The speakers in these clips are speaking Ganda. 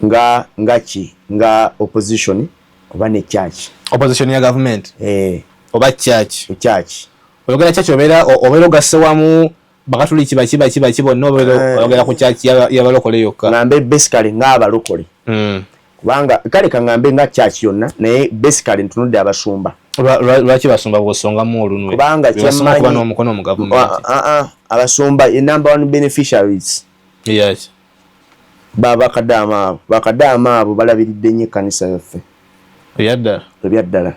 Nga ki, nga opposition oba ne church? Opposition ya government? Eh. Oba church? Church. Oyogera church, obeera ogasse wamu Bakatuliki, baki baki baki bonna, obeera oyogera ku church y'abalokole yokka? Ngambe basically ng'abalokole. Kubanga kale kaŋŋambe nga church yonna, naye basically ntunudde abasumba. Lwaki basumba bw'osongamu olunwe? Kubanga Bebasinga okuba n'omukono mu gavumenti. Ah, ah, ah, abasumba ye number one beneficiaries. Yes. Babakadaama abo, bakadaama abo balabiridde nnyo ekkanisa yaffe. Ebyaddala. Ebyaddala,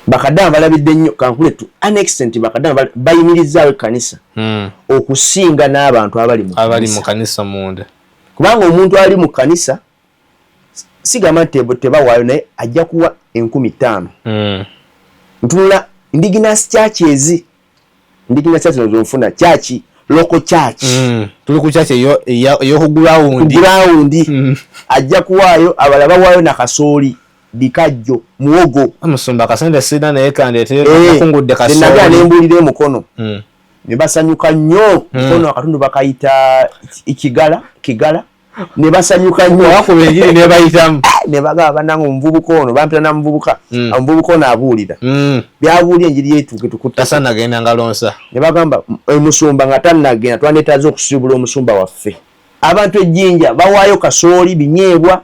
bakadaama balabidde nnyo. Kankule to an extent, bakadaama bayimirizaawo ekkanisa okusinga n'abantu abali mu abali mu kanisa. Kanisa munda. Kubanga omuntu ali mu kanisa, sigamba nti tebawaayo, naye ajja kuwa 5,000. Ntunula indigenous churches, indigenous churches zonfuna, church, local church. Tuli ku church eyo ey'oku ground. Ground. Ajja kuwaayo, abalala bawaayo nakasooli, bikajjo, muwogo. Musumba, akasente sirina, naye kandeete. Eh, nakungudde nagala kasooli. Nembuulira emukono ne basanyuka nnyo. Mukono akatundu bakayita Ikigala, Kigala, ne basanyuka nnyo. Wakuba enjiri nebayitamu. Ne bagamba, "Bannange, omuvubuka ono," bampita na muvubuka, "omuvubuka ono abuulira, byabuulira enjiri yetuuke tukutta." Tasaana genda ngalonsa. Ne bagamba, "Omusumba nga tannagenda, twanetaaze okusiibula omusumba waffe." Abantu ejjinja bawaayo kasooli, binyeebwa,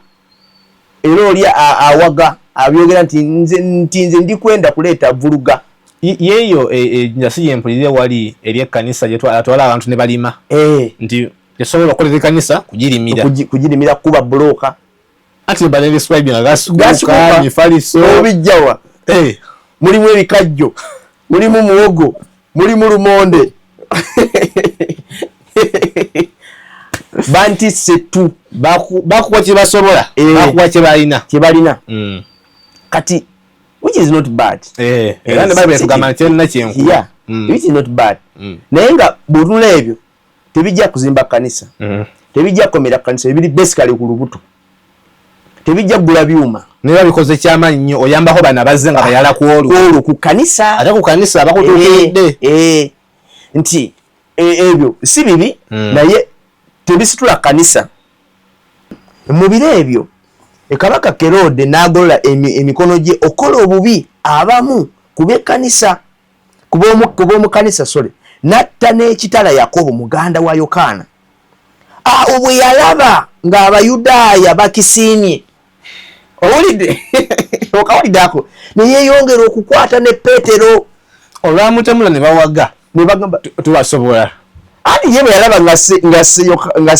era oli awaga abyogera nti nze ndikwenda kuleeta vuluga. Yeeyo ejjinja si yempulire wali eri ekkanisa gyetwala abantu ne balima, nti tesobola okukolera ekkanisa kugirimira. Kugirimira, kuba bulooka. Ati ba describe nga Gasikuka. gasikuka mifaliso. Obijjawa? Mulimu ebikajjo, mulimu muwogo, mulimu lumonde, bantisse tu. Bakuwa kye basobola. Bakuwa kye balina. Kye balina. Kati which is not bad. Era ne Bayibuli etugamba nti kyerina kyenkuba. Yeah. Which is not bad, naye nga bw'otunula ebyo tebijja kuzimba kanisa, tebijja kukomera kanisa, ebiri basically ku lubuto, tebijja kugula byuma. Naye babikoze kyamaanyi nnyo, oyambako bano abazze nga bayala ku olwo. Olwo ku kanisa. Ate ku kanisa bakutuukiridde. Eh, nti ebyo si bibi, naye tebisitula kanisa. Mu biro ebyo kabaka Kerode n'agolola emikono gye okukola obubi abamu ku b'ekkanisa, ku b'omu kanisa, sole, n'atta n'ekitala Yakobo muganda wa Yokaana. Awo bwe yalaba ng'Abayudaaya bakisiimye, owulidde, okawulidde ako, ne yeeyongera okukwata ne Peetero. Olwamutemula ne bawaga. Ne bagamba, "Tubasobola." Anti ye bwe yalaba nga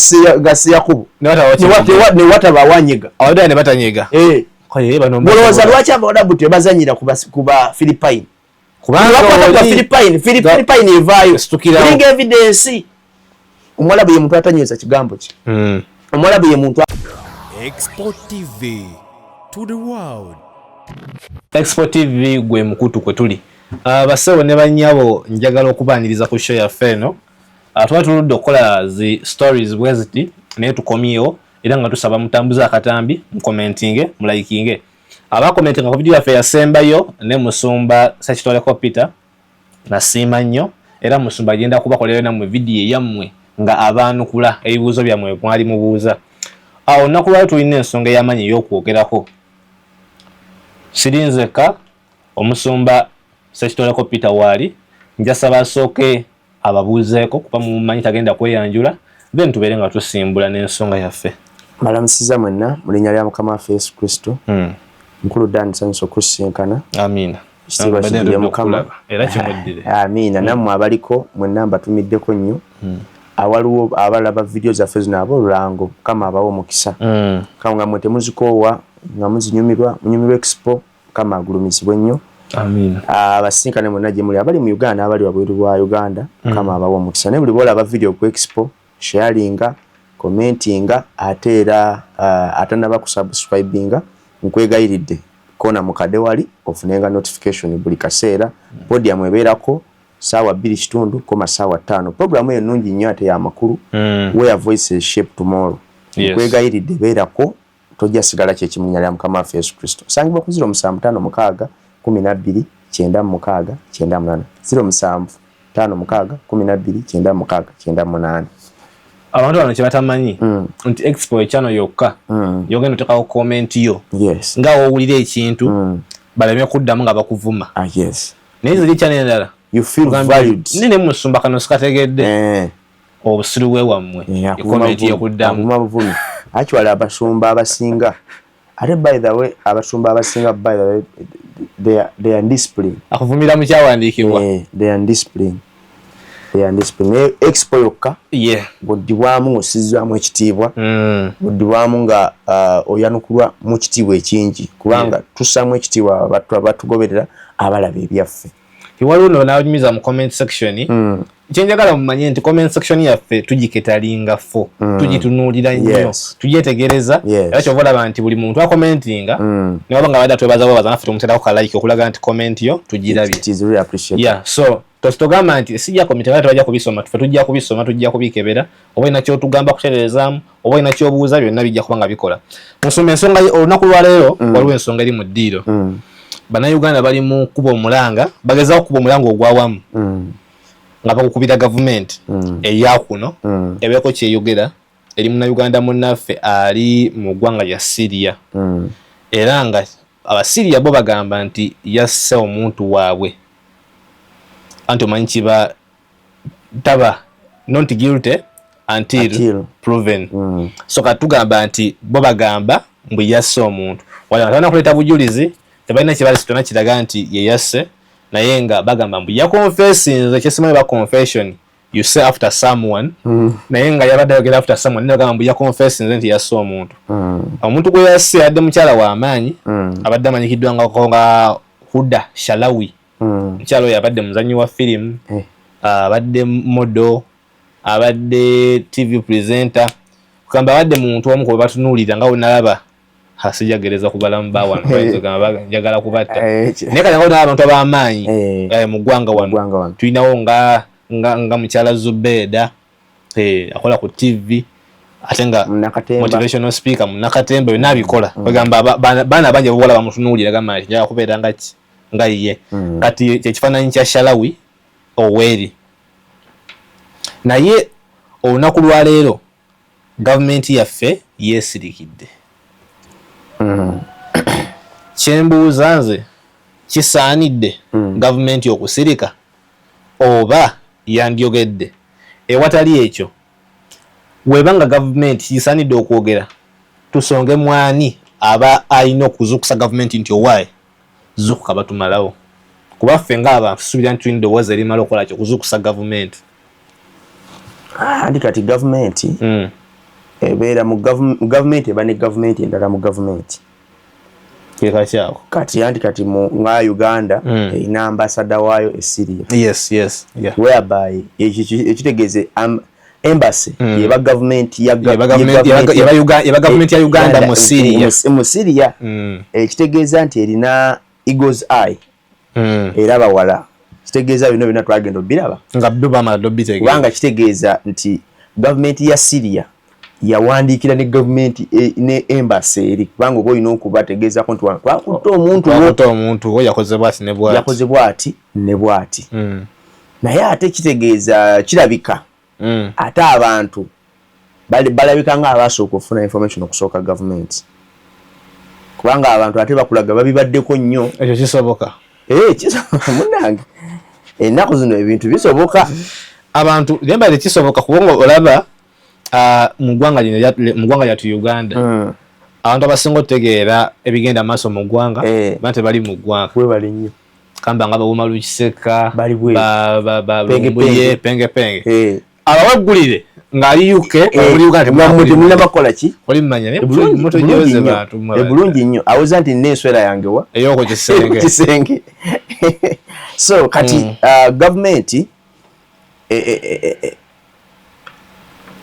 se Yakobo Ne batabawo ne wataba wanyega. Abayudaaya ne batanyega. Eh. Kale, bano Mulowooza mbasobola. lwaki Abawarabu tebazanyira ku ba Philippine? Kubanga Bakwata ku ba Philippine, Philippine evaayo. Esitukirawo. Linga evidence. Omuwarabu ye muntu atanyweza kigambo kye. Omuwarabu ye muntu Export TV to the world. Expo TV gwe mukutu kwe tuli. Bassebo ne bannyabo, njagala okubaaniriza ku show yaffe eno. Tuba tuludde okukola zi stories bwe ziti, naye tukomyewo era nga tusaba mutambuze akatambi, mukomentinge, mulikinge. Abakomentinga ku video yaffe yasembayo ne musumba Ssekitoleko Peter, nasiima nnyo, era musumba agenda kubakolerayo nammwe vidiyo eyammwe nga abaanukula ebibuuzo byammwe mwali mubuuza. Awo olunaku lwali tulina ensonga ey'amaanyi ey'okwogerako. Siri nzekka, omusumba Ssekitoleko Peter waali. Njasaba asooke ababuuzeeko, kuba mumumanyi tagenda kweyanjula, then tubeere nga tusimbula n'ensonga yaffe. Mbalamusiza mwenna mu linnya lya Mukama waffe Yesu Kristo. Mukulu Dan, nsanyusa okusinkana. Amiina. Ekitiibwa kiddire Mukama. Era kimuddire. Amiina. Nammwe abaliko mwenna mbatumiddeko nnyo. Awaliwo abalaba vidiyo zaffe zino aboolulango, Mukama abawe omukisa. Kama nga mwe temuzikoowa, nga muzinyumirwa, munyumirwa Expo. Mukama agulumizibwe nnyo. Amiina. Abasinkane mwonna gye muli, abali mu Uganda, abali wabweru bwa Uganda, Mukama abawe omukisa. Naye buli bwolaba vidiyo ku Expo, sharinga, commentinga, ate era atanaba kusubscribinga, nkwegayiridde kona mukade wali ofunenga notification buli kaseera. Podium ebeerako saawa 2:15 koma saawa 5. Programu eyo nnungi nnyo ate yamakulu, where voices shape tomorrow. Nkwegayiridde beerako, tojja sigala kyekimu linnya lya Mukama waffe Yesu Kristo. Osangibwa ku 0756 12 96 98, 0756 12 96 98. Abantu bano kyebatamanyi nti Expo channel yokka yogenda oteekawo comment yo nga wowulira ekintu baleme kuddamu nga bakuvuma. Naye ziri channel endala you feel valued. Nene musumba kano sikategedde obusiru bwe wammwe comment yokuddamu buvumi. Actually abasumba abasinga, ate by the way abasumba abasinga, by the way, they are disciplined. Akuvumira mu kyawandiikibwa. They are disciplined. They are disciplined. Expo yokka ng'oddibwamu ng'ossizaamu ekitiibwa, ng'oddibwamu nga oyanukulwa mu kitiibwa ekingi, kubanga tussaamu ekitiibwa batugoberera abalaba ebyaffe. Waliwo nno n'anyumiza mu comment section. Kyenjagala mumanye nti comment section yaffe tugiketalinga fo, tugitunuulira nnyo, tugyetegereza. Era kyova olaba nti buli muntu acommentinga ne waba nga badde twebaza bwebaza, naffe tumuteerako ka like okulaga nti comment yo tugirabye. It is really appreciated. Yeah, so tositogamba nti sijja comment, era tebajja kubisoma. Ffe tujja kubisoma, tujja kubikebera. Oba olina kyotugamba kutereezaamu, oba olina kyobuuza, byonna bijja kuba nga bikola. Musumba, ensonga olunaku lwaleero waliwo ensonga eri mu ddiiro. Bannayuganda bali mu kuba omulanga, bagezaako kuba omulanga ogwawamu nga bakukubira gavumenti eyakuno ebeeko kyeyogera eri munnayuganda munnaffe ali mu ggwanga lya Syria, era nga Abasiriya bo bagamba nti yasse omuntu waabwe. Anti omanyi kiba taba not guilty until proven. So katugamba nti bo bagamba mbu yasse omuntu, wala tebalina kuleeta bujulizi, tebalina kibali kyonna kiraga nti ye yasse, naye nga bagamba mbu yaconfessinze. Kyesimanyi ba confession, you say after someone, naye nga yabadde ayogera after someone, naye bagamba mbu yaconfessinze nti yasse omuntu. Omuntu gwe yasse adde mukyala w'amaanyi, abadde amanyikiddwa nga Huda Shalawi. Mukyala oyo abadde muzanyi wa firimu, abadde model, abadde TV presenter, kugamba abadde muntu omu kwe batunuulira nga wenalaba sijagereza ku balamu ba wano, njagala kubatta, naye kati nga abantu ab'amaanyi mu ggwanga wano tulinawo nga nga mukyala Zubeeda, akola ku TV ate nga motivational speaker, munakatemba, byonna abikola. Bagamba baana bangi abawala bamutunuulira, gamba nti njagala kubeera nga ki nga ye. Kati kyekifaananyi kya Shalawi Oweeri. Naye olunaku lwaleero gavumenti yaffe yeesirikidde. Kyembuuza nze, kisaanidde gavumenti okusirika oba yandyogedde? Ewatali ekyo, weba nga gavumenti kisaanidde okwogera, tusonge mwani aba alina okuzuukusa gavumenti nti owaaye zuukuka batumalawo? Kuba ffe ng'abantu tusuubira nti tulina eddoboozi erimala okukola ki, okuzuukusa gavumenti. Andi kati gavumenti ebeera mu gavumenti, eba ne gavumenti endala mu gavumenti. Kekakyako. Kati anti kati mu nga Uganda erina ambasada waayo e Syria. Whereby ekitegeeze embassy yeba gavumenti ya yeba gavumenti ya Uganda mu Syria. Mu Syria. Ekitegeeza nti erina eagle's eye, era bawala kitegeeza bino byonna twagenda obiraba nga byo bamala dobitegeera. Kubanga kitegeeza nti gavumenti ya Syria yawandiikira ne gavumenti ne embassy eri, kubanga oba olina okubategeezako nti twakutte omuntu. Twakutte omuntu we, yakoze bwati ne bwati. Yakoze bwati ne bwati. Naye ate kitegeeza kirabika ate abantu balabika nga abasooka okufuna information okusooka gavumenti, kubanga abantu ate bakulaga babibaddeko nnyo. Ekyo kisoboka? Kisoboka munange, ennaku zino ebintu bisoboka. Abantu lemba tekisoboka, kubanga olaba mu ggwanga lino mu ggwanga lyattu Uganda, abantu abasinga otutegeera ebigenda maaso mu ggwanga ba tebali mu ggwanga. Webale nnyo. Kamba nga bawuma Lukiseka, Bali bweru. Penge. Lumbuye, penge penge, Penge. Abawaggulire ng'ali UK, muli Uganda. Temulina bakola ki? Oli mmanya naye Bulungi mutojeweze nnyo. bantu mmwe. Bulungi nnyo, awoza nti nina enswera yange wa ey'oku kisenge. Kisenge. So kati gavumenti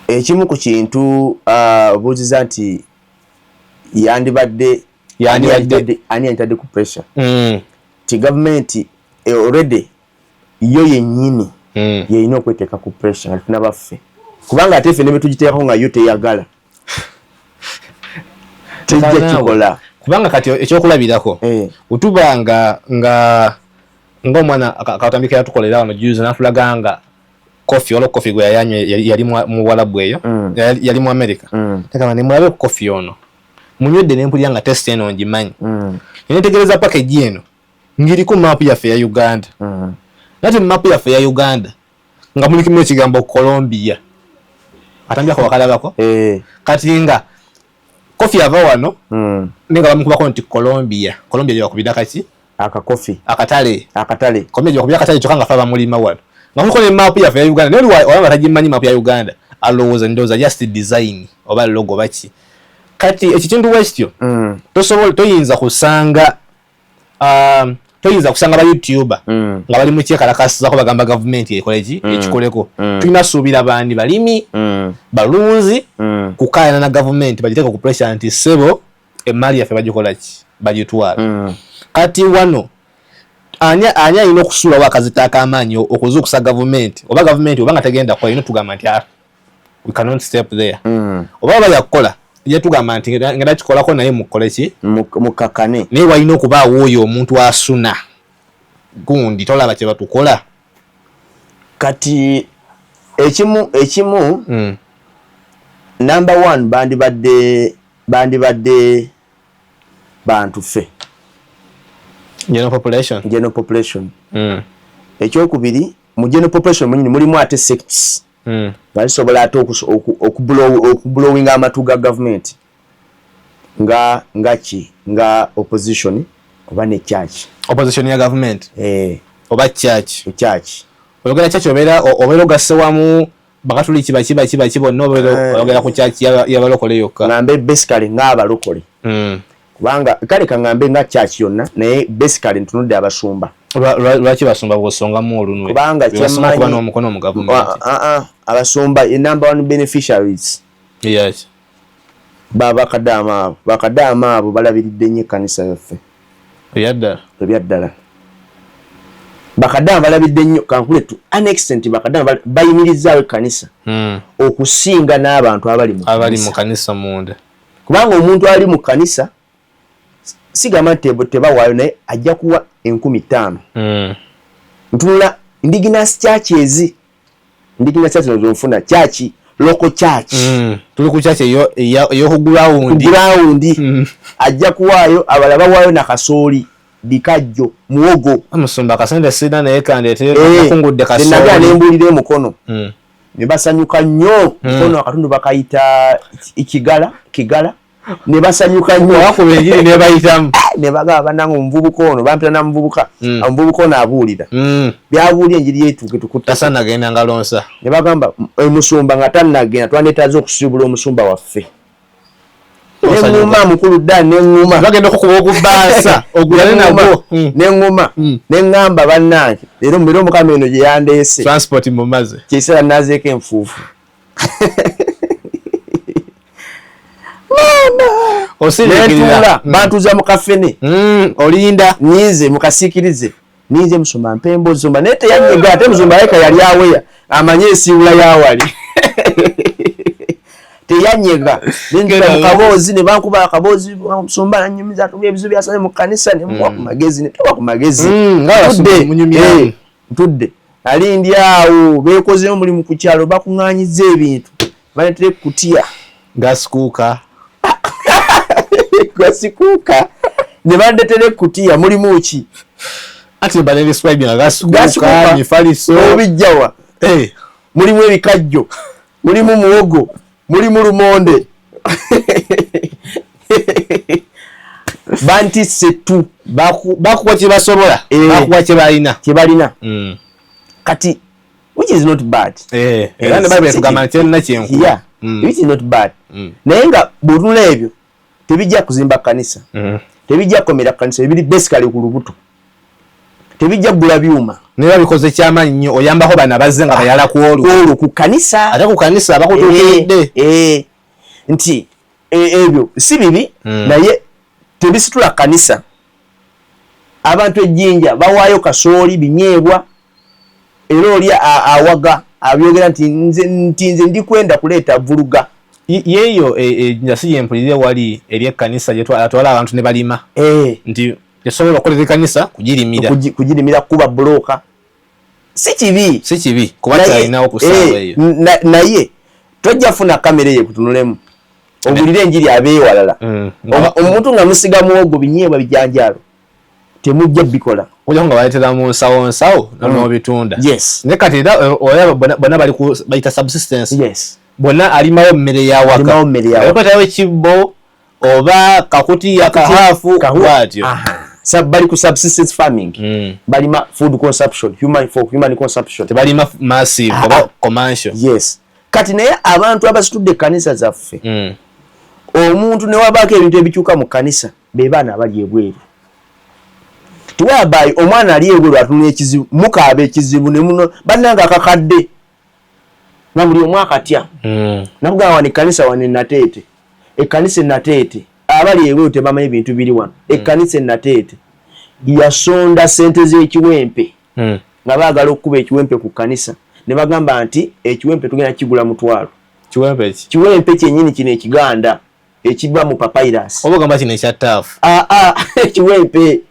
ekimu ku kintu obuuziza nti yandibadde ani yanditadde ku pressure, ti gavumenti already yo yennyini yeyina okweteeka ku pressure nga tetunabaffe, kubanga ate ffe ne betugiteekako nga yo teyagala, tejja kikola. Kubanga kati ekyokulabirako, wetuba nga ng'omwana akatambika yatukolera wano juzi natulaga nga coffee, waliwo coffee gwe yayanywa, yali mu Walabu eyo, yali mu America. Agamba, "Nemulabe ku coffee ono munywedde, nempulira nga taste eno ngimanyi." Nenetegereza package eno ngiriko maapu yaffe ya Uganda. Nate mu maapu yaffe ya Uganda nga mulikimu ekigambo Colombia. Atambyako wakalabako? Eh. Kati nga coffee ava wano, naye nga bamukubako nti Colombia. Colombia gyebakubira kaki? Akakofi. Akatale. Akatale. Colombia gyebakubira akatale, kyokka nga fe abamulima wano nga kuliko ne maapu yaffe ya Uganda. Naye oli olaba tagimanyi maapu ya Uganda, alowooza, ndowooza just design oba logo baki. Kati ekikintu bwe kityo, tosobola, toyinza kusanga ba YouTuber nga bali mu kyekalakasizako bagamba gavumenti ekole ki, ekikoleko. Tulina suubira bandi balimi, balunzi, kukaayana na gavumenti bagiteeka ku pressure nti, "Ssebo, emaali yaffe bagikola ki? Bagitwala." Kati wano ani alina okusuulawo akazito ak'amaanyi okuzuukusa gavumenti? Oba gavumenti oba nga tegenda kukola, erina otugamba nti, "Ah, we cannot step there." Oba oba yakukola, ye tugamba nti, "Ngenda kikolako, naye mukole ki?" Mukakane. Naye walina okubaawo oyo omuntu asuna gundi, tolaba kye batukola. Kati ekimu, number one, bandibadde bantu ffe. General population. General population. Ekyokubiri, mu general population munyini mulimu ate sects nga zisobola ate okublowinga amatu ga gavumenti, nga ki, nga opposition oba ne church. Opposition ya government? Eh. Oba church? Church. Oyogera church, obeera ogasse wamu bakatuliki, baki baki baki bonna, obeera oyogera ku church y'abalokole yokka? Ngambe basically ng'abalokole, kubanga kale kaŋŋambe nga church yonna, naye basically ntunudde abasumba. Lwaki basumba bw'osongamu olunwe? Kubanga Bebasinga okuba kyemmanyi- n'omukono mu gavumenti. Ah, ah, abasumba e number one beneficiaries. Babakadaama abo, bakadaama abo balabiridde nnyo ekkanisa yaffe. Ebyaddala. Ebyaddala, bakadaama balabidde nnyo. Kankule to an extent, bakadaama bayimirizaawo ekkanisa okusinga n'abantu abali mu abali mu kkanisa. Kanisa munda. Kubanga omuntu ali mu kkanisa, sigamba nti tebawaayo, naye ajja kuwa 5,000. Ntunula indigenous churches, indigenous church zonfuna church, local church. Tuli ku church eyo ey'oku ku ground. Ground. Ajja kuwaayo, abalala bawaayo nakasooli, bikajjo, muwogo. Musumba, akasente sirina, naye kandeetere. Eh, nakungudde nagaa kasooli. Nembuulira emukono ne basanyuka nnyo. Mukono akatundu bakayita Ikigala, Kigala, ne basanyuka nnyo. Wakuba enjiri nebayitamu. Ne bagamba, "Bannange, omuvubuka ono," bampita na muvubuka, "omuvubuka ono abuulira, byabuulira enjiri yetuuke tukutta." Tasaana genda ngalonsa. Ne bagamba, "Omusumba nga tannagenda, twanetaaze okusiibula omusumba waffe." Neŋŋuma mukulu dda, neŋŋuma. Bagenda okukuba ogubaasa ogulane nagwo. Neŋŋuma, neŋŋamba, "Bannange, leero mubere omukama eno gye yandeese." Transport mumaze. Kiseera nazeeko enfuufu. Osiriikirira. Nentuula, bantuuza mu kafene. Olinda. Ninze mukasiikirize, ninze musumba mpembo musumba, naye teyanyega. Ate musumba yeka yali aweya amanye ensiibula yawali, teyanyega. Nentuula mu kaboozi ne bankuba akaboozi, musumba nanyumiza atuba ebizibu byasaze mu kanisa, nemuwa ku magezi, netuwa ku magezi. Nga abasumba Ntudde, munyumyamu. eh, ntudde ali ndi awo, beekozeyo omulimu ku kyalo, bakuŋŋaanyiza ebintu, baletera ekutiya. Gasikuuka. Gasikuuka, ne bandetera ekutiya, mulimu ki? Ati mba ne nga gasikuuka. Gasikuuka. Mifaliso. Obijjawa? Eh, Mulimu ebikajjo, mulimu muwogo, mulimu lumonde. Bantisse tu. Bakuwa kye basobola. Eh. Bakuwa kye balina. Kye balina. Kati which is not bad. Eh, era ne Bayibuli etugamba nti kyonna kyenkuwa. Yeah, which is not bad, naye nga bw'otunula ebyo tebijja kuzimba kkanisa, tebijja kukomera kkanisa, ebiri basically ku lubuto, tebijja kugula byuma. Naye babikoze kyamaanyi nnyo, oyambako bano abazze nga bayala ku olwo. Olwo ku kkanisa. Ate ku kanisa bakutuukiridde. Eh, eh, nti ebyo si bibi, naye tebisitula kkanisa. Abantu ejjinja bawaayo kasooli, binyeebwa, era oli awaga abyogera nti nze ndikwenda kuleeta vuluga. Yeeyo ejjinja si yempulire wali eri ekkanisa gye atwala abantu ne balima, nti tesobola okukolera ekkanisa kugirimira. Kugirimira, kuba bulooka. Si kibi, si kibi kuba kyalinawo ku ssaawa eyo. Naye tojja funa kamera eyo kutunulemu ogulire enjiri abeewalala. Omuntu nga musiga muwogo, binyeebwa, bijanjaalo, temujja bikola. Ojja nga baleetera mu nsawo nsawo n'obitunda. Yes. Naye kati era olaba bonna bali ku bayita subsistence. Yes. Bonna alimawo mmere ya waka. Alimawo mmere ya waka. Okwetayo ekibbo oba kakutiya kahaafu bw'atyo. Bali ku subsistence farming. Balima food consumption, human, for human consumption. Tebalima massive oba commercial. Yes. Kati naye abantu abasitudde ekkanisa zaffe, omuntu ne wabaako ebintu ebikyuka mu kkanisa, be baana abali ebweru. Tiwabaayi omwana ali ebweru atunula ekizibu, mukaaba ekizibu ne muno bannange akakadde nga buli omu akatya. Nakugamba wano ekkanisa wano enateete, ekkanisa enateete, abali ebweru tebamanyi bintu biri wano. Ekkanisa enateete yasonda sente z'ekiwempe nga baagala okukuba ekiwempe ku kkanisa, ne bagamba nti ekiwempe tugenda kigula 1000. Kiwempe ki? Kiwempe kyennyini kino ekiganda ekiva mu papyrus. Oba ogamba kino ekya taafu? Aa, ekiwempe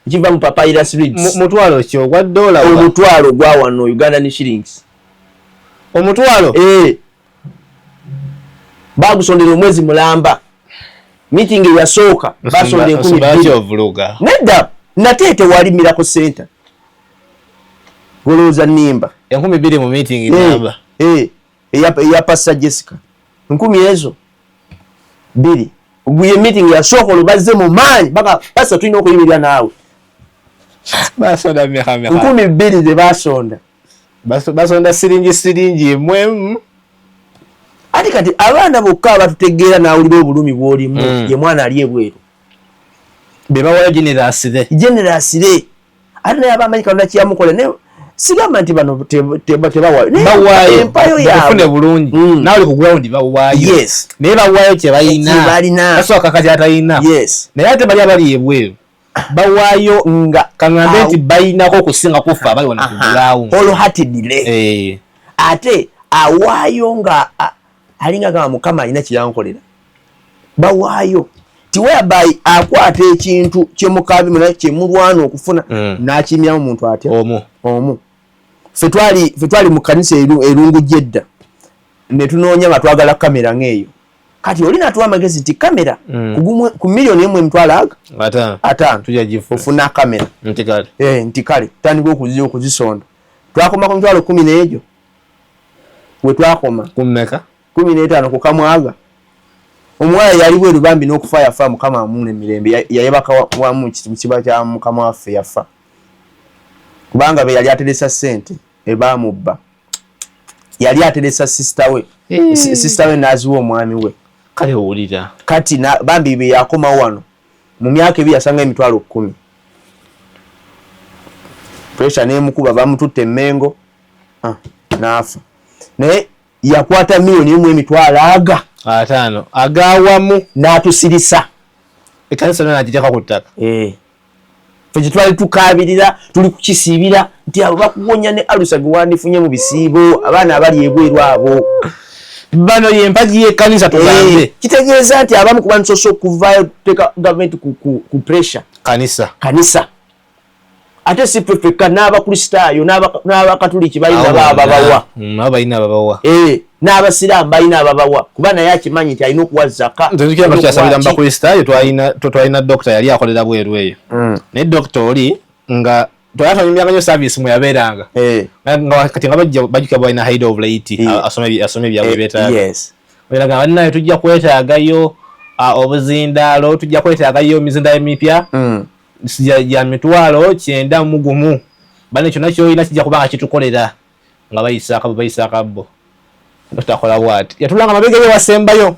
ekiva mu papyrus reeds. 1000 ki, ogwa dola? 1000 gwa wano Ugandan shillings. 1000? Eh. Bagusondera omwezi mulamba. Meeting eyasooka basonda 2000. Ovuluga. Nedda, Nateete wali Miracle Center. Golowooza nnimba? 2000 mu meeting namba? Eh, eya Pastor Jessica, 2000 ezo guye meeting yasooka. Olwo bazze mu maanyi baka, "Pastor, tulina okuyimirira naawe." Basonda meka meka? 2000 ze basonda. Basonda siringi siringi emwemu. Ate kati abaana bokka abatutegeera n'awulira obulumi bw'olimu ye mwana ali ebweru. Be bawayo generously. Generously. Ate naye aba amanyi Katonda kyeyamukola. Naye sigamba nti bano tebawaayo. Naye bawaayo. Empayo bafune yaabwe bulungi. Naawe oli ku ground, bawaayo. Naye bawaayo kye balina. Kye balina. Tasobola kaka kyatalina. Naye ate bali abali ebweru bawaayo nga kaŋŋambe nti balinako okusinga kuffe abali wano ku ground. Wholeheartedly. Ate awaayo nga alinga gamba, "Mukama alina kyeyankolera." Bawaayo ti whereby akwata ekintu kyemukabi muna kyemulwana okufuna n'akimyamu muntu atya? Omu. Omu. Ffe twali mu kanisa erungujja edda ne tunoonya nga twagala kamera ng'eyo. Kati oli natuwa amagezi nti kamera ku 1,500,000 5. 50 Tujja gifuna. Ofuna kamera. Nti kale. Eh, nti kale tutandika okuzisonda. Twakoma ku 10,000 n'egyo we twakoma. Kummeka? 15 ku kamwaga. Omuwala yali bweru bambi n'okufa yafa, Mukama amuuna emirembe. Yayebaka wamu mu kiba kya Mukama waffe, yafa kubanga be yali ateresa ssente ebamubba. Yali ateresa sister we, sister we n'aziwa omwami we. Kale owulira. Kati bambi be yakomawo wano mu myaka 2 yasanga 10,000. Pressure nemukuba, bamututte emmengo, ah, n'afa. Naye yakwata 1,500,000 aga 50 agawamu. N'atusirisa. Ekkanisa yonna nagiteeka ku ttaka. Eh. Ffe kye twali tukaabirira tuli kukisiibira nti abo bakuwonya ne alusa gwe wandifunye mu bisiibo, abaana abali ebweru abo. Bano yempagi y'ekkanisa tugambe. Eh, kitegeeza nti abamu kuba nsoose okuvaayo tuteeka gavumenti ku pressure. Kanisa. Kanisa. Ate si ffe ffekka, n'abakristaayo n'abakatuliki balina Abo baababawa. Abo balina ababawa. Eh, n'abasiraamu balina ababawa, kuba naye akimanyi nti alina okuwa zaka. Nze nzijukira nga alina tukyasabira mu okuwa ki. Bakristaayo, twalina dokita yali akolera bweru eyo. Naye dokita oli nga twali twanyumyanga nnyo service mwe yabeeranga. Nga kati nga bajja bajjukira balina head of laity asome ebyabwe byetaaga. Beraga bannaye tujja kwetaagayo obuzindaalo, tujja kwetaagayo emizindaalo emipya gya 91,000. Bane kyonna kyolina kijja kuba nga kitukolera nga bayisa akabo, bayisa akabbo. Dokita akola bw'ati, yatulanga mabega ye wasembayo.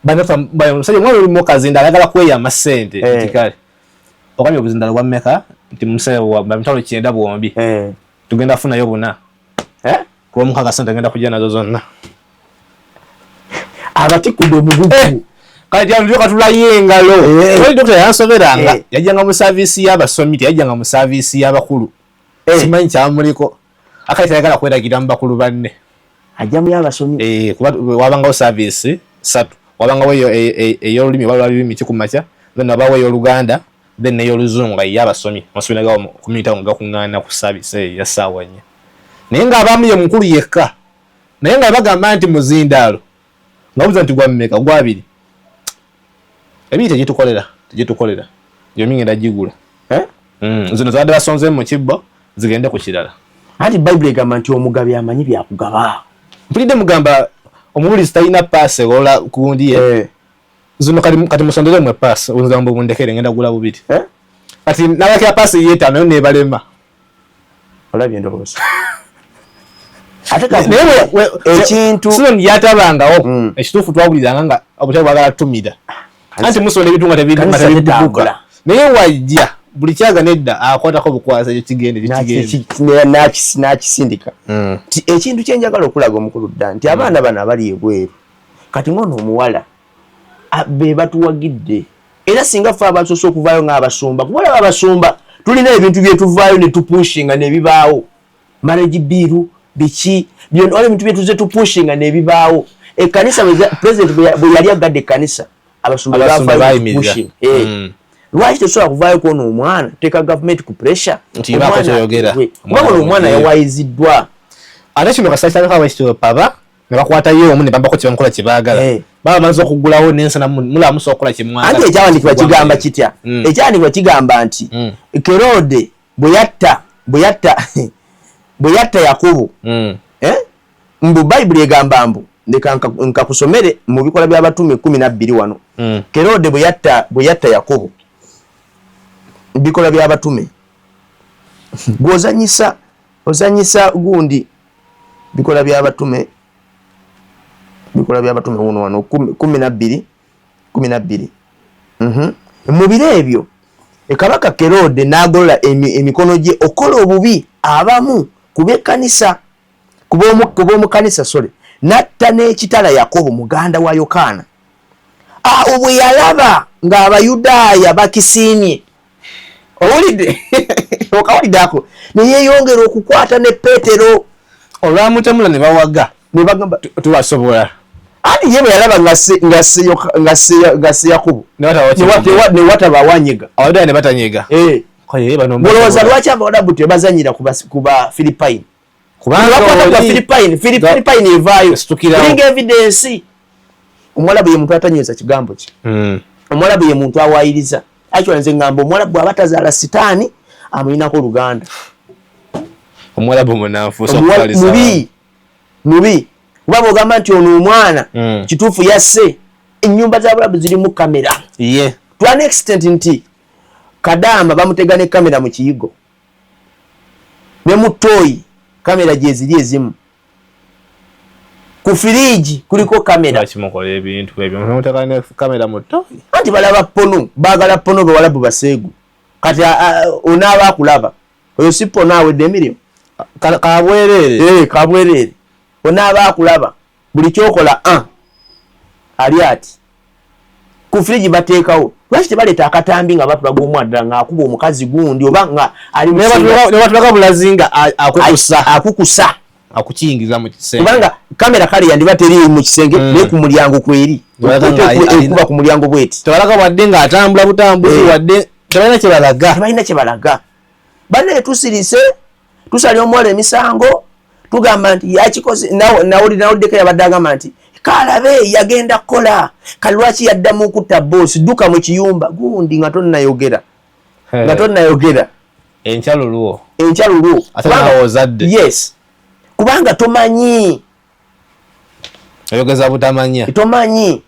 Omusajja omwana oli mukazinda ayagala kweyama ssente. Nti kale ogambye obuzindalo bwa mmeka? Nti musawo wa 90,000 bwombi. Tugenda funayo buna. Ku lwomukaaga ssente agenda kujja nazo zonna. Abatikudde omugugu. Kati alyoka tulayo engalo. Oli dokita yansoberanga. Yajjanga mu service y'abasomi, teyajjanga mu service y'abakulu. Simanyi kyamuliko, akali tayagala kweragira mu bakulu banne. Ajja mu y'abasomi. Eh, kuba wabangawo service ssatu. Wabangawo eyo ey'olulimi oba lwa lulimi ki ku makya, then wabawo ey'oluganda. Then ney'oluzungu nga ye abasomi amasomero gawo community nga gakuŋŋaana ku service eyo ya ssaawa 4, naye ng'abamu ye mukulu yekka, naye nga bagamba nti muzindaalo nga buza nti gwa mmeka, gwabiri ebiri tegitukolera, tegitukolera, yomi ngenda gigula, eh? Zino zabadde basonze mu kibbo zigende ku kirala. Anti Bayibuli egamba nti omugabi amanyi byakugaba. Mpulidde mugamba omubulizi talina paasi egola kundi ye, eh. Zino kati musondere mwe paasi, nzamba bundekere ngenda gula bubiri, eh? Kati nabakira paasi yeetaano nebalema. Olabye endowooza. Ekintu Simon yatabangawo. Ekituufu twawuliranga nga obutali bwagala tumira, anti musonda ebintu nga tebibuka, naye wajja buli kyaga nedda akwatako bukwasa ekyo kigende. N'akisindika. Nti ekintu kyenjagala okulaga omukulu dda nti abaana bano abali ebweru kati ngono omuwala be batuwagidde, era singa ffe abasoose okuvaayo ng'abasumba, kuba olaba abasumba tulina ebintu byetuvaayo ne tupushinga nebibaawo, marriage bill, biki byonna, waliwo ebintu byetuze tupushinga nebibaawo. Ekkanisa, president bwe yali agadde ekkanisa, abasumba Abasumba bavaayo bayimirira. tupushinga. Lwaki tetusobola kuvaayo kwona omwana tuteeka gavumenti ku pressure? Nti baako kyoyogera. Kubanga ono omwana yawayiziddwa. Ate kino kasita kitandika paba ne bakwatayo omu ne bambako kyebamukola kyebaagala. Baba bamaze okuggulawo n'ensana, mulaba musobola okukola kyemwagala. Anti ekyawandiikibwa kigamba kitya? Ekyawandiikibwa kigamba nti Kerode bwe yatta Yakobo, eh? Mbu Bayibuli egamba mbu, leka nkakusomere mu Bikola by'Abatume 12 wano. Kerode bwe yatta Yakobo, Bikola by'Abatume, gw'ozanyisa ozanyisa gundi, Bikola by'Abatume, Bikola by'Abatume wuno wano 12, 12. Mu biro ebyo kabaka Kerode n'agolola emikono gye okukola obubi abamu ku b'ekkanisa, ku b'omu kanisa, sole, n'atta n'ekitala Yakobo muganda wa Yokaana. Awo bwe yalaba ng'Abayudaaya bakisiimye, owulidde, okawulidde ako, ne yeeyongera okukwata ne Peetero. Olwamutemula ne bawaga. Ne bagamba tubasobola. Anti ye bwe yalaba nga se Yakobo ne wataba ne wataba wanyega. Abayudaaya ne batanyega. Eh. Kale, bano Mulowooza lwaki Abawarabu tebazanyira ku ba Philippine? Kubanga Bakwata ku ba Philippine, Philippine evaayo. Esitukirawo. Bring evidence. Omuwalabu ye muntu atanyweza kigambo kye. Omuwalabu ye muntu awaayiriza. Actually nze ngamba omuwalabu bw'aba tazaala sitaani amuyinako oluganda. Omuwalabu munanfuusi. Mubi mubi, kuba bw'ogamba nti ono omwana kituufu yasse, ennyumba z'abalabu zirimu kamera to an extent nti kadaama bamutega ne kamera mu kiyigo ne mu ttooyi, kamera gyeziri ezimu, ku firiigi kuliko kamera. Lwaki mukola ebintu ebyo, muteka ne kamera mu ttooyi? Anti balaba porn, baagala porn, bawalabu baseegu. Kati onaaba akulaba oyo si porn, awedde emirimu. Kabwereere. Eh, kabwereere. Onaaba akulaba buli kyokola, a ali ati ku firigi bateekawo. Lwaki tebaleeta akatambi nga batulaga omwana ddala ng'akuba omukazi gundi oba nga ali mu Ne batulaga bulazi nga akukusa. Akukusa. Akukiyingiza mu kisenge. Kubanga kamera kale yandiba teri mu kisenge, naye ku mulyango kweri. Balaga nga ekuba ku mulyango bweti. Tebalaga wadde ng'atambula butambuzi. Wadde tebalina kye balaga. Tebalina kye balaga. Bannaye, tusirise, tusalya omuwala emisango, tugamba nti yakikoze. Nawuliddeko yabadde agamba nti kalabe yagenda kukola, kali lwaki yaddamu okutta boosi, dduka mu kiyumba gundi nga tonnayogera, nga tonnayogera. Enkya lulwo. Enkya lulwo. Ate naawe ozadde. Yes, kubanga tomanyi. Oyogeza butamanya. Tomanyi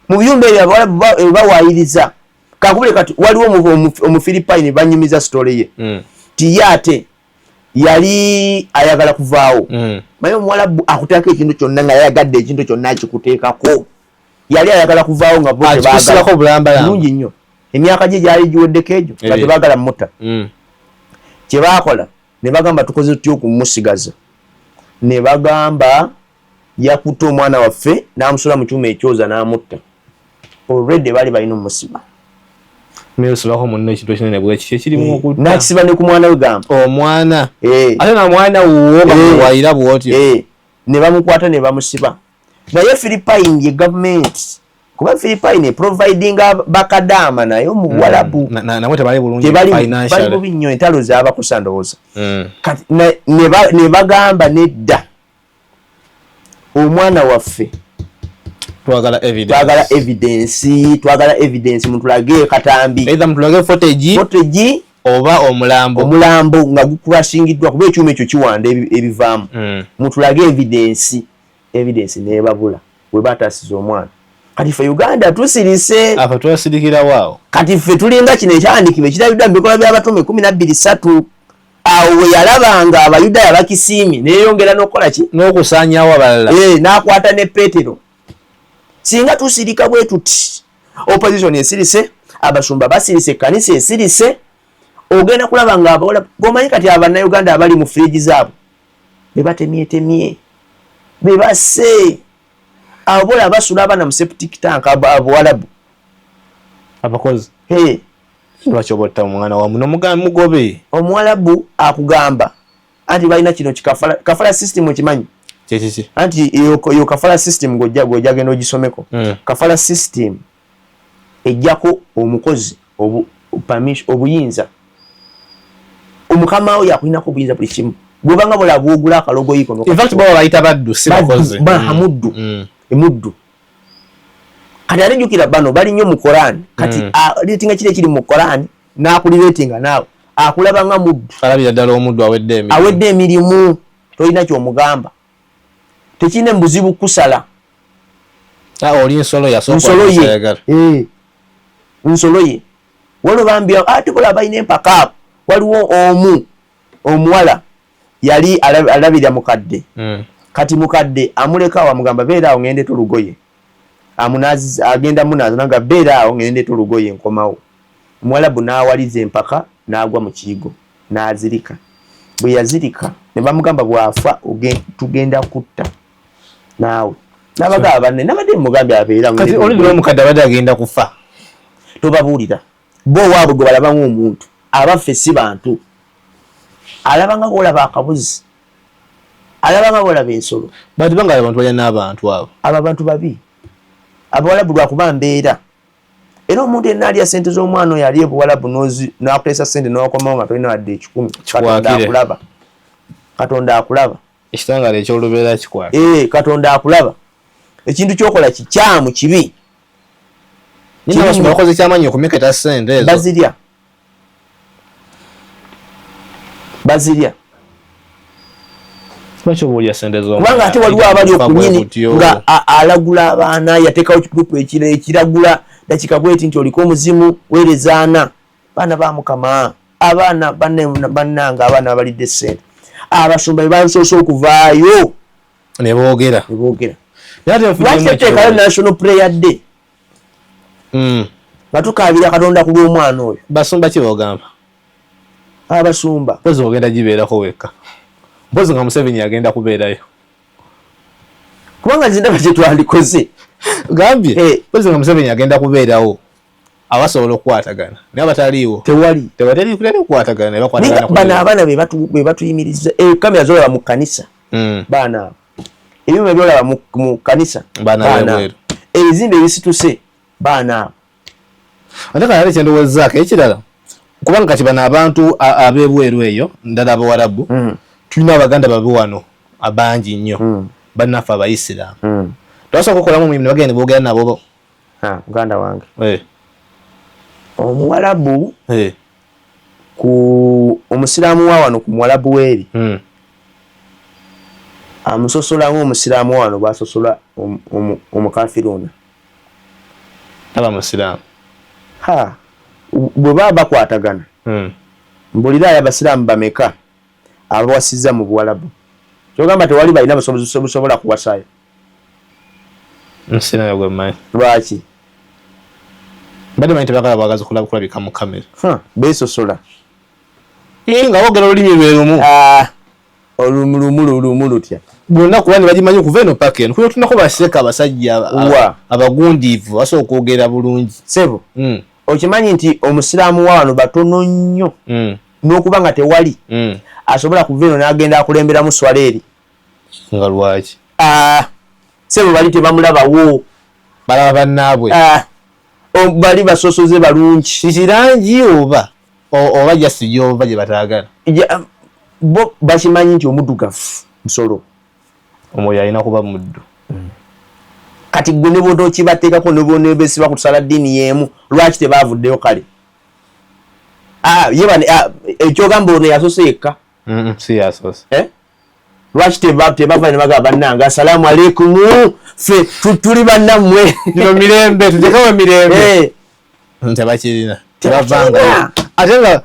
mu biyumba ebyo abawala bawaayiriza. Kakubule kati waliwo Omufilipayini banyumiza story ye ti ye ate yali ayagala kuvaawo. Naye omuwalabu akuteekako ekintu kyonna, nga yayagadde ekintu kyonna akikuteekako. Yali ayagala kuvaawo nga bo Akikusibako tebaagala. Bulambalamba. Bulungi nnyo, emyaka gye gyali giweddeko egyo nga tebaagala mutta. Kyebakola ne bagamba, tukoze tutya okumusigaza? Ne bagamba yakutta omwana waffe n'amusula mu kyuma ekyoza n'amutta. Already baali balina omusiba. Naye osibako munno ekintu ekinene bwekityo ekirimu okutta. N'akisiba ne ku mwana we, gamba. Omwana. Eh. Ate na mwana wuwo nga muwayira bwotyo. Eh, ne bamukwata ne bamusiba. Naye Philippine ye gavumenti. Kuba Philippine providinga bakadaama naye omuwalabu namwe tebali bulungi bali bubi nnyo, entalo zabakusa ndowooza. Kati ne bagamba nedda, omwana waffe twagala evidence, twagala evidence, twagala evidence, mutulage katambi, either mutulage footage oba omulambo, omulambo nga gukurashingiddwa, kuba ekyuma ekyo kiwanda ebivaamu. Mutulage evidence, evidence nebabula we batasiza omwana. Kati ffe Uganda tusirise, afa twasirikira waawo. Kati ffe tulinga kino ekyawandiikibwa ekirabiddwa mu bikolwa by'abatume 12:3, awo we yalabanga Abayudaaya bakisiimye neyongera n'okukola ki, n'okusaanyaawo abalala, n'akwata ne Peetero. Singa tusirika bwe tuti, opposition esirise, abasumba basirise, ekkanisa esirise, ogenda kulaba nga abawala gomanyi kati abannayuganda abali mu fridge zaabwe be batemyetemye, be basse abo basula abaana mu septic tank, abawalabu abakozi. Lwaki oba omwana wa muno mugobe? Omuwalabu akugamba anti balina kino kikafala, kafala system okimanyi? Kiki? Anti eyo kafala system gojja genda ogisomeko. Kafala system ejjako omukozi obuyinza, omukama we yakulinako obuyinza buli kimu. Bwobanga bola bwogula akalogoyiko, in fact baba bayita baddu, si bakozi, muddu, emuddu. Kati ate jjukira bano bali nnyo mu Koran. Kati leetinga kiri ekiri mu Koran n'akulireetinga naawe akulaba nga muddu, alabira ddala omuddu awedde emirimu, awedde emirimu, tolina ky'omugamba, tekirina buzibu kusala. Oli nsolo yasooka, ye nsolo ye. Waliwo bambi ate bola balina empaka abo. Waliwo omu omuwala yali alabira mukadde. Kati mukadde amuleka awo, amugamba beera awo ngende tolugoye, agenda munaaza naga beera awo ngende tolugoye nkomawo. Omuwalabu n'awaliza empaka n'agwa mu kiyigo n'azirika. Bwe yazirika ne bamugamba bw'afa tugenda kutta naawe. N'abagamba banne nabadde mugambye abeera. Kati olidde omukadde abadde agenda kufa. Tobabuulira bo waabwe gwe balaba ng'omuntu, abaffe si bantu. Alaba nga bw'olaba akabuzi, alaba nga bw'olaba ensolo. Bantu banga abantu balya n'abantu abo. Abo abantu babi. Abawalabu lwakuba mbeera. Era omuntu yenna alya ssente z'omwana oyo ali ebuwalabu n'akuteesa ssente n'okomawo nga tolina wadde 100. Katonda akulaba. Katonda akulaba. Ekitangala eky'olubeera kikwakire. Katonda akulaba. Ekintu ky'okola kikyamu kibi. Nina bakoze kyamaanyi okumeketa ssente ezo. Bazirya. Bazirya. Kubanga ate waliwo abali okunyini nga alagula abaana, yateekawo kigurupu ekiragula dakika bweti nti oliko omuzimu weerezaana. Baana ba Mukama, abaana bannange, abaana abalidde ssente. Abasumba be basoose okuvaayo ne boogera. Lwaki tetuteekayo National Prayer Day? Nga tukaabira Katonda ku lw'omwana oyo. Basumba ki b'ogamba? Abasumba. Mpozi ogenda gibeerako wekka. Mpozi nga Museveni agenda kubeerayo. Kubanga nze ndaba kye twandikoze. Gambye, mpozi nga Museveni agenda kubeerawo. Abasobola okukwatagana. Naye abataliiwo. Tewali. Tewali kukwatagana, naye bakwatagana. Bano abaana be batuyimiriza. Kamera z'olaba mu kkanisa. Baana abo. Ebyuma by'olaba mu kkanisa. Baana. Ebizimbe ebisituse. Baana abo. Ate kale kyendowoozaako ekirala, kubanga kati bano abantu ab'ebweru eyo ndala abawarabu, tulina abaganda babe wano abangi nnyo, bannaffe abayisiraamu. Twasobola okukolamu omulimu ne bagenda ne boogera nabo. Muganda wange. Omuwarabu ku omusiraamu wa wano ku muwarabu weeri amusosola ng'omusiraamu wa wano bw'asosola omukafiruuna. Aba musiraamu. Bwe baba bakwatagana. Mbulirayo abasiraamu bameka abawasizza mu buwalabu. Kyogamba tewali balina busobozi busobola kuwasaayo. Nsinayo gwe mmanyi. Lwaki? Mbadde manyi tebagala bwagazi kulabika mu kamera. Beesosola. Nga boogera olulimi lwe lumu. Olumulumu lutya. Bonna kuba ne bagimanyi okuva eno paka eno. Kuno tunako baseka abasajja abagundiivu basobola okwogera bulungi. Ssebo. Okimanyi nti omusiraamu wa wano batono nnyo. N'okuba nga tewali asobola kuva eno n'agenda akulemberamu swala eri. Nga lwaki? Ssebo bali tebamulabawo. Balaba bannaabwe. Ah, bali basosoze balungi. Kikirangi oba oba just gyova gye bataagala. Bo bakimanyi nti omuddugavu nsolo. Omwoyo alina kuba muddu. Kati gwe ne bw'otokibateekako ne bw'oneebesiba ku tusala ddiini y'emu, lwaki tebaavuddeyo kale? Ah, ye bane ah, ekyogamba ono yasoose yekka. Si yasoose. Eh? Lwaki tebava ne bagamba bannange assalaamu alaikum, ffe tuli bannammwe. Gino mirembe, tutekewo mirembe. Eh. Tebakirina. Tebakirina. Tebavangayo. Ate nga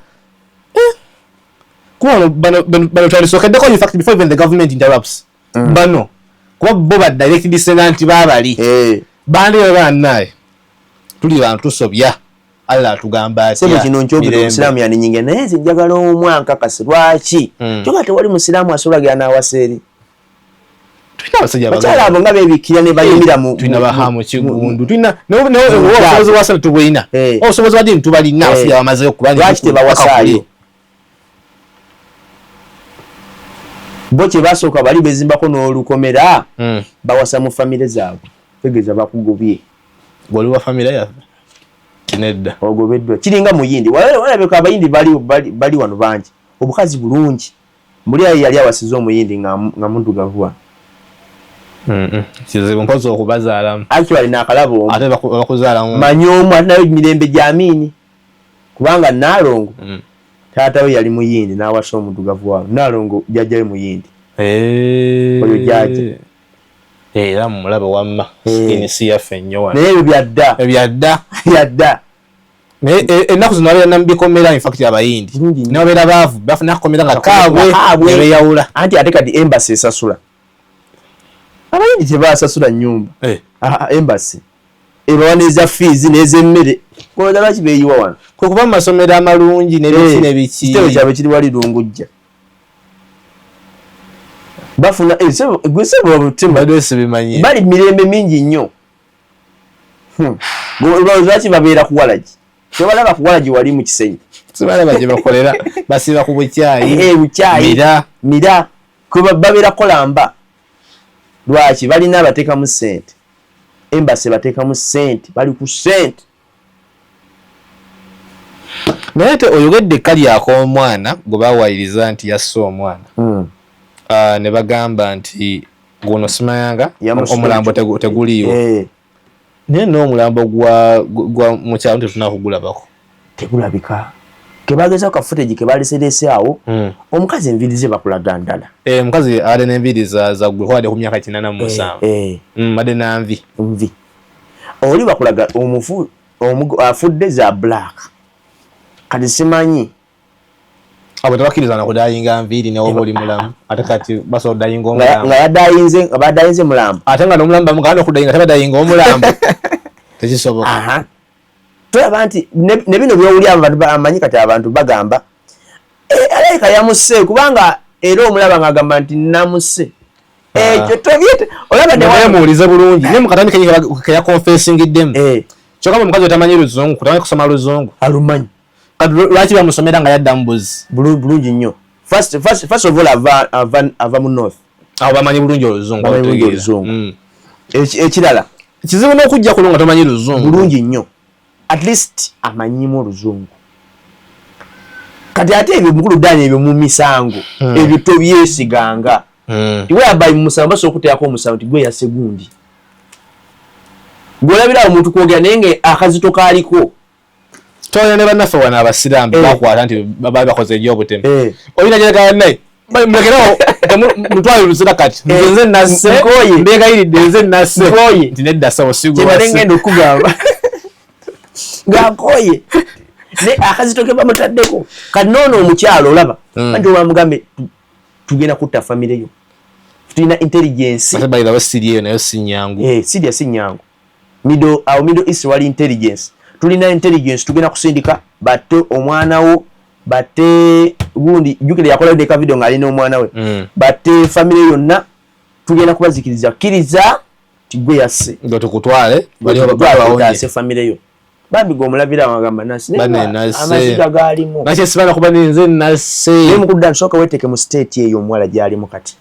kuba bano twalisookeddeko, in fact before even the government interrupts. Bano kuba bo ba direct descendant baabali. Bandi bannaye tuli bantu tusobya. Allah atugamba atya? Sebo kino nkyogedde Mirembe. omusiraamu yaninyinga naye nze njagala omwanka kasi lwaki? Kyokka tewali musiraamu asobola genda n'awasa eri. Tulina abasajja Bakyala abo nga beebikkira ne banyumira mu tulina bahamu Kigundu, tulina mu obusobozi bwa sente tubulina, obusobozi bwa ddiini tubalina, abasajja bamazeyo kuba Lwaki tebawasaayo? Bo kye basooka bali bezimbako n'olukomera, bawasa mu famire zaabwe, tegeeza bakugobye. Gw'oli wa famire yaffe? Nedda. Ogobeddwa. Kiringa muyindi. Walabika abayindi bali wano bangi. Obukazi bulungi. Muli aye yali awasiza omuyindi nga muddugavu wano. Kizibu mpozi okubazaalamu. Actually n'akalaba omu. Ate bakuzaalamu. Manyi omu ate nayo mirembe gya Amini. Kubanga Naalongo, taata we yali muyindi n'awasa omuddugavu wano. Naalongo jjajja we muyindi. Oyo jjajja. Era mulabe wamma. Skin si yaffe nnyo wano. Naye ebyo byadda. Byadda. Byadda. Naye ennaku zino babeera na bikomera, in fact abayindi. Bulungi nnyo. Ne babeera baavu, bafuna akakomera nga kaabwe, Kaabwe. ne beeyawula. Anti ate kati embassy esasula. Abayindi tebasasula nnyumba. Embassy ebawa n'eza fees n'ez'emmere. Olowooza lwaki beeyiwa wano? Kwe kuba mu masomero amalungi n'ebiki n'ebiki. Ekitebe kyabwe kiri wali Lungujja. Bafuna, sebo, gwe sebo obutima. Mbadde sibimanyi. Bali mirembe mingi nnyo. Lwaki babeera ku walagi? Tebalaba ku walagi wali mu Kisenyi. Sibalaba gye bakolera, basiiba ku bukyayi. Bukyayi. Mira. Mira. Kwe babeera kukola mba. Lwaki? Balina abateekamu ssente. Embassy bateekamu ssente, bali ku ssente. Naye ate oyogedde kali ak'omwana gwe baawayiriza nti yasse omwana. Ne bagamba nti guno simayanga omulambo teguliiwo. Naye n'omulambo gwa mukyalo tetunnakugulabako. Tegulabika. Ke bagezaako ka footage ke baleserese awo, omukazi enviiri ze bakulaga ndala. Omukazi abadde n'enviiri za ggulu, kuba abadde ku myaka 87. Abadde na nvi. Nvi. Oli bakulaga omufu, afudde za black. Kati simanyi. Abo tebakkiriza na kudayinga nviiri ne woba oli mulamu. Ate kati basobola okudayinga omulambo. Nga yadayinze, nga badayinze mulambo. Ate nga n'omulambo bamugaana okudayinga, tebadayinga omulambo. Tekisoboka. Tulaba nti ne bino by'owulira abantu amanyi kati abantu bagamba, alabika yamusse kubanga era omulaba ng'agamba nti namusse. Ekyo tobyete, olaba ne Naye muwulize bulungi. Naye mu katambi kennyini ke yakonfesingiddemu. Kyokka omukazi otamanyi luzungu, tamanyi kusoma luzungu. Alumanyi. Kati lwaki bamusomera nga yadda mu buzi? Bulungi nnyo. First of all, ava mu North. Awo bamanyi bulungi oluzungu. Bamanyi bulungi oluzungu. Ekirala. Kizibu n'okujja kuno nga tomanyi luzungu. Bulungi nnyo. At least amanyimu oluzungu. Kati ate ebyo mukulu Dani ebyo mu misango, ebyo tobyesiganga. Whereby mu musango basobola okuteekako omusango nti gwe yasse gundi. Gw'olabira awo omuntu kwogera naye nga akazito kaaliko. Twalina ne bannaffe wano abasiraamu bakwata nti baali bakoze eby'obutemu. Olina gy'oyagala naye, mulekerawo, mutwale luzira kati. Nze nze nasse, Nkooye. mbeegayiridde nze nasse. Nkooye. Nti nedda ssebo, si gwe Kye nali wasse. ngenda okugamba. Nga nkooye. Ne akazito ke bamutaddeko. Kati n'ono omukyalo olaba, anti obamugambe, tugenda kutta famire yo. Tulina intelligence. Ate by the way, Syria eyo nayo si nnyangu. Syria si nnyangu. Awo Middle East wali intelligence. Tulina intelligence, tugenda kusindika batte omwana wo, batte gundi, jjukira yakolayo ne ka video ng'alina omwana we. Batte famire yonna, tugenda kubazikiriza. Kkiriza nti gwe yasse. Nga tukutwale, bali Gwe tukutwale, bawonye. utaase famire yo. Bambi gwe omulabira awo agamba, Nasi, naye Bane, nga nase. amaziga gaalimu. Nakye sibala kuba ninze nase. Naye mukulu Dan, sooka weeteeke mu state eyo omuwala gy'alimu kati.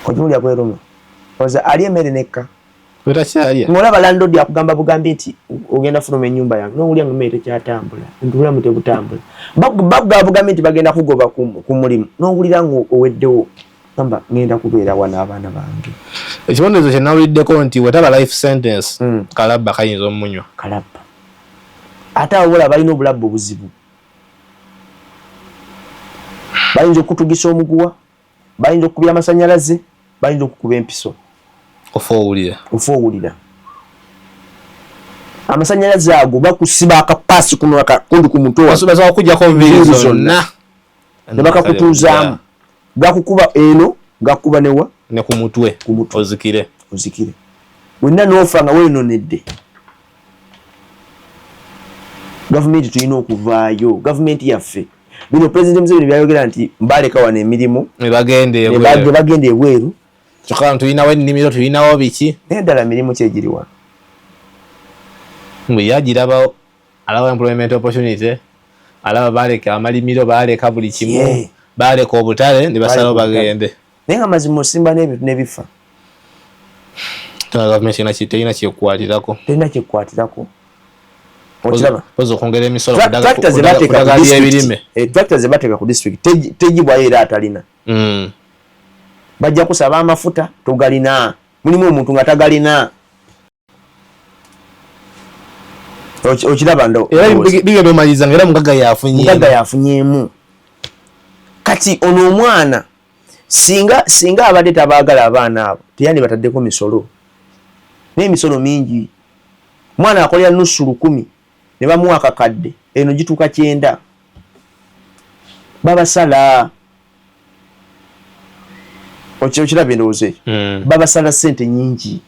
Okiwulira kweruma. Oza ali emmere nekka. Ng'olaba landlord akugamba bugambi nti ogenda fuluma ennyumba yange, n'owulira nga emmere tekyatambula, nti obulamu tebutambula. Bakugamba bugambi nti bagenda kugoba ku mulimu, n'owulira nga oweddewo, gamba ngenda kubeera wa n'abaana bange. Ekibonerezo kye nawuliddeko nti wetaba life sentence, kalabba kayinza omunywa. Kalabba. Ate abo bola balina obulabba obuzibu, bayinza okukutugisa omuguwa, bayinza okukubya amasanyalaze, bayinza okukuba empiso. Ofa owulira. Ofa owulira. Amasanyalaze ago bakusiba akapaasi kuno akakundi ku mutwe, basobola okuggyako nviiri zonna ne bakakutuuzaamu, gakukuba eno, gakukuba newa ne ku mutwe, ku mutwe. Ozikire. Ozikire wenna n'ofa nga weenonedde. Gavumenti tulina okuvaayo, gavumenti yaffe, bino President Museveni byayogera nti baleka wano emirimu ne bagenda ne ebweru. Bagenda ebweru. Kyokka tulinawo ennimiro, tulinawo biki. Naye ddala mirimu ki egiri wano? Mbu yagirabawo, alaba employment opportunity, alaba baleka amalimiro, baleka buli kimu, baleka obutale ne basalawo Baleka obutale. bagende. Naye nga mazima osimba n'ebintu nebifa. Tena gavumenti terina kyekukwatirako. Terina kyekukwatirako, okiraba? Poza okwongera emisolo Tractor ze bateeka ku ku district, ly'ebirime. Tractor ze bateeka ku district tegibwayo era atalina. Bajja kusaba amafuta, togalina. Mulimu omuntu nga tagalina. Okiraba ndo Era ndowooza. Bigenda omaliriza nga era mugagga yafunye. Mugagga yafunyeemu. Kati ono omwana singa abadde tabaagala abaana abo, teyandibataddeko misolo, n'emisolo mingi. Omwana akolera nusu 1000 ne bamuwa akakadde, eno gituuka 90, babasala. Okiraba endowooza eyo? Babasala sente nyingi.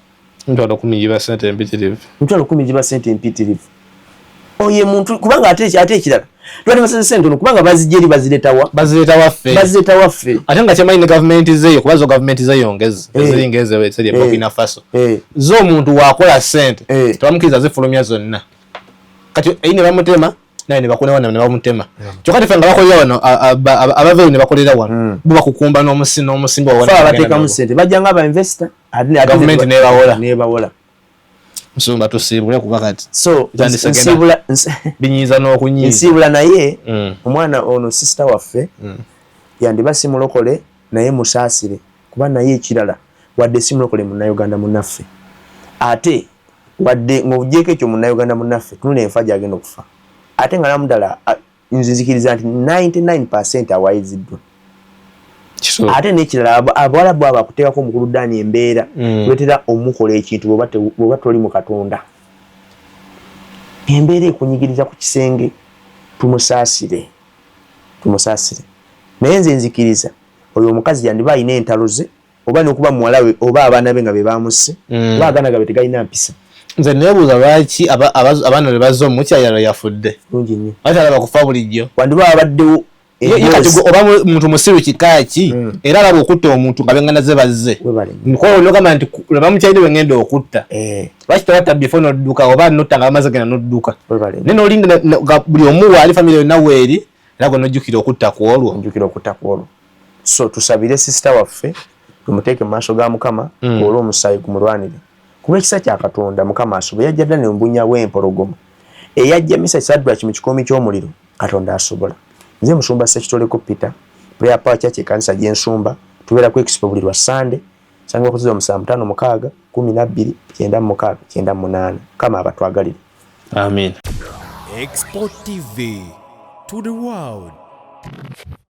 100,000 giba sente empitirivu. 10,000 giba sente empitirivu. Oye muntu kubanga ate ekirala twali basaze sente ono kubanga bazijja eri bazireeta wa? Bazireeta waffe. Bazireeta waffe. Ate nga kyemanyi ne gavumenti zeeyo, kuba zo gavumenti zeyongezi eziringa ezo eziri e Burkina Faso, zo omuntu waakola sente tebamukkiriza zifulumya zonna. Kati eyi ne bamutema naye ne bakolera wano ne bamutema. Kyokka tefe nga bakolera wano, abaveeyo ne bakolera wano, bo bakukumba n'omusimbi wa wano. Fa abateekamu sente bajja nga aba investor, ate Gavumenti n'ebawola. N'ebawola. Musumba, tusiibule kuba kati So bitandise genda. Nsiibula Binyiiza n'okunyiiza. Nsiibula naye omwana ono sister waffe yandiba si mulokole, naye musaasire kuba naye ekirala wadde si mulokole, munnayuganda munnaffe. Ate wadde ng'ogyeko ekyo, munnayuganda munnaffe, tunula enfa gy'agenda okufa, ate nga namudala nze nzikiriza nti 99% awayiziddwa. Kituufu. Ate n'ekirala, abawalabu abo akuteekako omukulu Dani embeera kuleetera omukola ekintu bw'oba toli mu Katonda, embeera ekunyigiriza ku kisenge. Tumusaasire, tumusaasire, naye nze nzikiriza oyo omukazi yandiba alina entalo ze, oba nokuba muwala we oba abaana be nga be bamusse, oba agaana gabe tegalina mpisa. Nze neebuuza lwaki abaana lwe bazze omukyayalo yafudde. Lungi nnyo. Lwaki alaba kufa bulijjo? Wandiba babaddewo. Ye kati gwe oba muntu musiru kika ki, era alaba okutta omuntu nga benganda ze bazze. Webale nnyo. Nkola nogamba nti lwe bamukyalire we ngenda okutta. Lwaki tewatta before n'odduka, oba notta nga bamaze genda n'odduka? Webale nnyo. Naye n'olinda nga buli omu waali, famire yonna weeri, era gwe n'ojjukira okutta ku olwo. Njukira okutta ku olwo. So tusabire sister waffe, tumuteeke mu maaso ga Mukama, olwo omusaayi gumulwanire. Kuba ekisa kya Katonda Mukama asobola. Yajja dda ne mbunya w'empologoma. Eyajja Misa Sadrach mu kikoomi ky'omuliro, Katonda asobola. Nze Musumba Ssekitoleko Peter, Prayer Power Church ekkanisa gye nsumba, tubeera ku Expo buli lwa Sunday, sangibwa ku 0756 12 96 98. Mukama abatwagalire. Amin. Expo TV to the world.